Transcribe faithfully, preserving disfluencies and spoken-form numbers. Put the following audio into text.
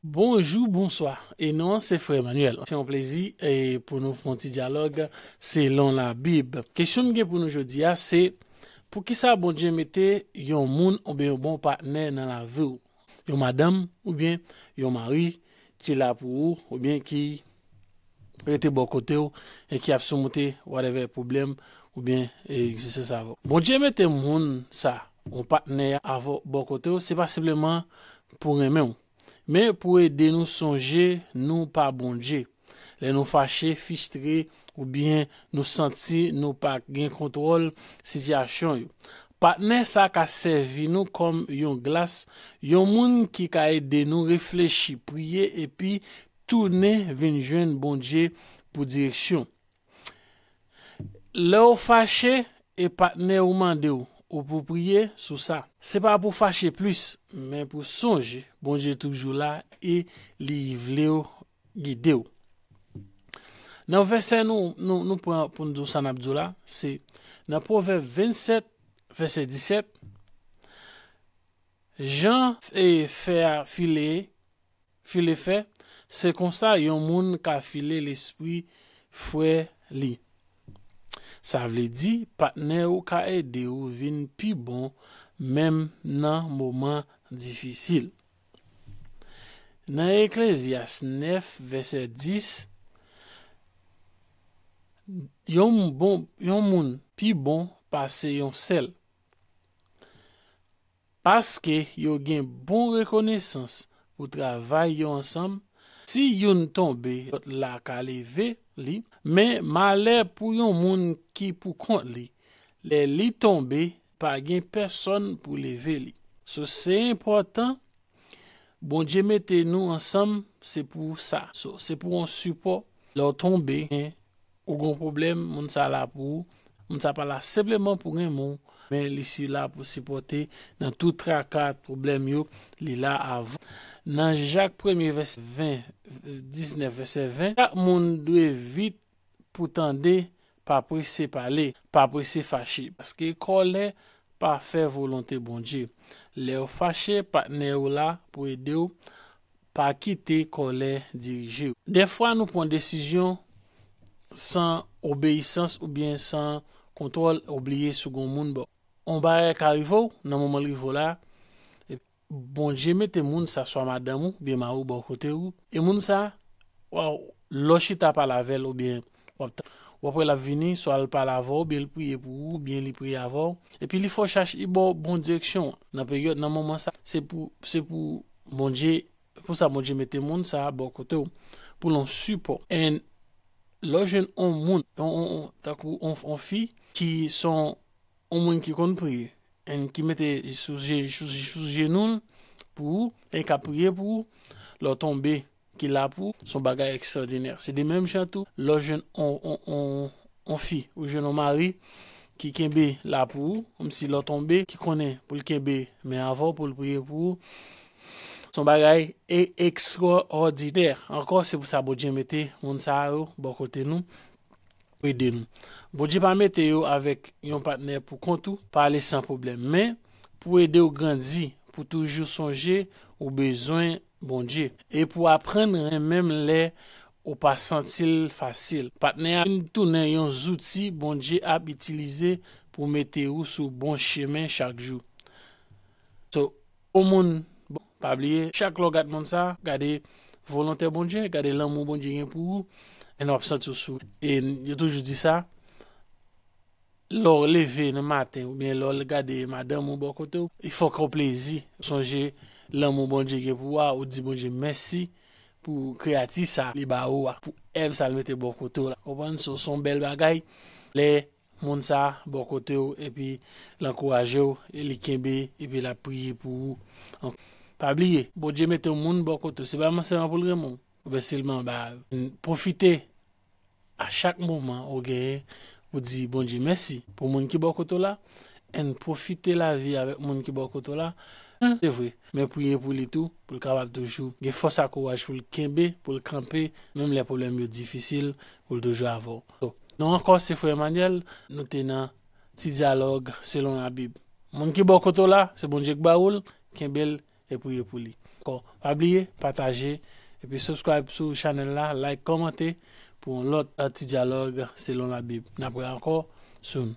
Bonjou, bonswa. E non an se Frè Emmanuel. Se yon plezi e pou nou fè yon ti dyalòg selon Labib. Kesyon m gen pou nou jodi a se, poukisa Bondye mete yon moun oubyen yon bon patnè nan lavi w? Yon madanm oubyen yon mari ki la pou ou oubyen ki rete bò kote w e ki ap simonte whatever pwoblèm oubyen egzistans avè w. Bondye mete moun sa, yon patnè avè w bò kote w, se pa senpleman pou renmen w, men pou ede nou sonje nou pa Bondye. Lè nou fache, fistre, oubyen nou santi nou pa gen kontwòl sitiyasyon yo. Patnè sa ka sèvi nou kòm yon glas, yon moun ki ka ede nou reflechi, priye, epi tounen vin jwenn Bondye pou direksyon. Lè w fache e patnè ou mande w ou pou priye sou sa, se pa pou fache plis, men pou sonje Bondye toujou la e li vle w gide w. Nan vèsè nou, nou, nou pran pou n di w sa n ap di w la, se nan Pwovèb vennsèt, vèsè disèt, jan e fè a file, file fè, se konsa yon moun ka file lespri frè li. Sa vle di, patnè ou ka ede w vin pi bon, menm nan moman difisil. Nan Eklezyas nèf, vèsè dis, yon bon, yon moun pi bon pase yon sèl, paske yo gen bon rekonesans pou travay yo ansanm. Si youn tonbe, lòt la ka leve li, men malè pou yon moun ki pou kont li, lè li tonbe, pa gen pèsòn pou leve li. So, se enpòtan Bondye mete nou ansanm, se pou sa. So, se pou yon sipò. Lè w tonbe, ou gen yon pwoblèm, moun sa la pou ou. Moun sa pa la senpleman pou renmen w, men li si la pou sipòte nan tout traka, pwoblèm yo, li la avè w. Nan Jak premye vèsè ven, diznèf, vèsè ven, chak moun dwe vit pou tande, pa prese pale, pa prese fache, paske kòlè pa fè volonte Bondye. Lè w fache, patnè w la pou ede w, pa kite kòlè dirije w. Dèfwa nou pran desizyon san obeyisans oubyen san kontwòl, ou bliye si w gen yon moun bò. Yon bagay ka rive w nan moman l rive w la, Bondye mete moun sa, swa madanm ou oubyen mari w bò kote w, e moun sa, waw, lè w chita pale avè l oubyen w ap tann, w ap wè l ap vini, swa l pale avè w, oubyen l priye pou ou, oubyen li priye avè w, epi li fè w chache, li ba w bon direksyon. Nan peryòd, nan moman sa, se pou, se pou Bondye, pou sa Bondye mete moun sa bò kote w, pou l yon sipò. And lè w jwenn yon moun, yon, yon, yon, tankou yon, yon fi ki se yon yon moun ki konn priye, and ki mete sou je-, sou, sou jenou l pou ou, e k ap priye pou ou, lè w tonbe, ki la pou ou, se yon bagay ekstwòdinè. Se de menm jan tou, lè w jwenn on, on, on, on fi, ou jwenn on mari ki kenbe la pou ou, kòmsi lè w tonbe, ki konnen pou l kenbe men avè w, pou l priye pou ou. Se yon bagay e, ekstwòdinè. Ankò, se pou sa Bondye mete moun sa yo bò kote nou. Pou ede nou. Bondye pa mete yo avèk yon patnè pou kont ou, pa ale san pwoblèm, men pou ede w grandi, pou toujou sonje ou bezwen Bondye, e pou aprann renmen m lè ou pa santi l fasil. Patnè a vin tounen yon zouti Bondye ap itilize pou mete ou sou bon chemen chak jou. So, yon moun, bon, pa bliye, chak lè w gad moun sa, gade volonte Bondye, gade lanmou Bondye gen pou ou, e w ap santi w sou. E yo toujou di sa, lè w leve nan maten, oubyen lè w gade madanm ou bò kote w, li fè w plezi, sonje lanmou Bondye gen pou ou a, ou di Bondye mèsi pou kreyati sa li ba ou a, pou èv sa l mete bò kote w la. Konprann? So, se yon bèl bagay. Lè moun sa bò kote w, epi l ankouraje w, e li kenbe, epi l ap priye pou ou. An-, pa bliye, Bondye mete yon moun bò kote w. Se pa sèlman pou l renmen w, oubyen sèlman ba, pwofite a chak moman ou genyen pou di Bondye mèsi pou moun ki bò kote w la, and pwofite lavi avèk moun ki bò kote w la. Se vre, men priye pou li tou, pou l kapab toujou gen fòs ak kouraj pou l kenbe, pou l kanpe, menm lè pwoblèm yo difisil, pou l toujou avè w. So, nou ankò, se Frè Emmanuel, nou te nan ti dyalòg selon Labib. Moun ki bò kote w la, se Bondye k ba ou l, kenbe l e priye pou li. ankò. Pa bliye, pataje, epi subscribe sou chanèl la, like, kòmante pou yon lòt, eh, ti dyalòg selon Labib. N ap wè ankò soon.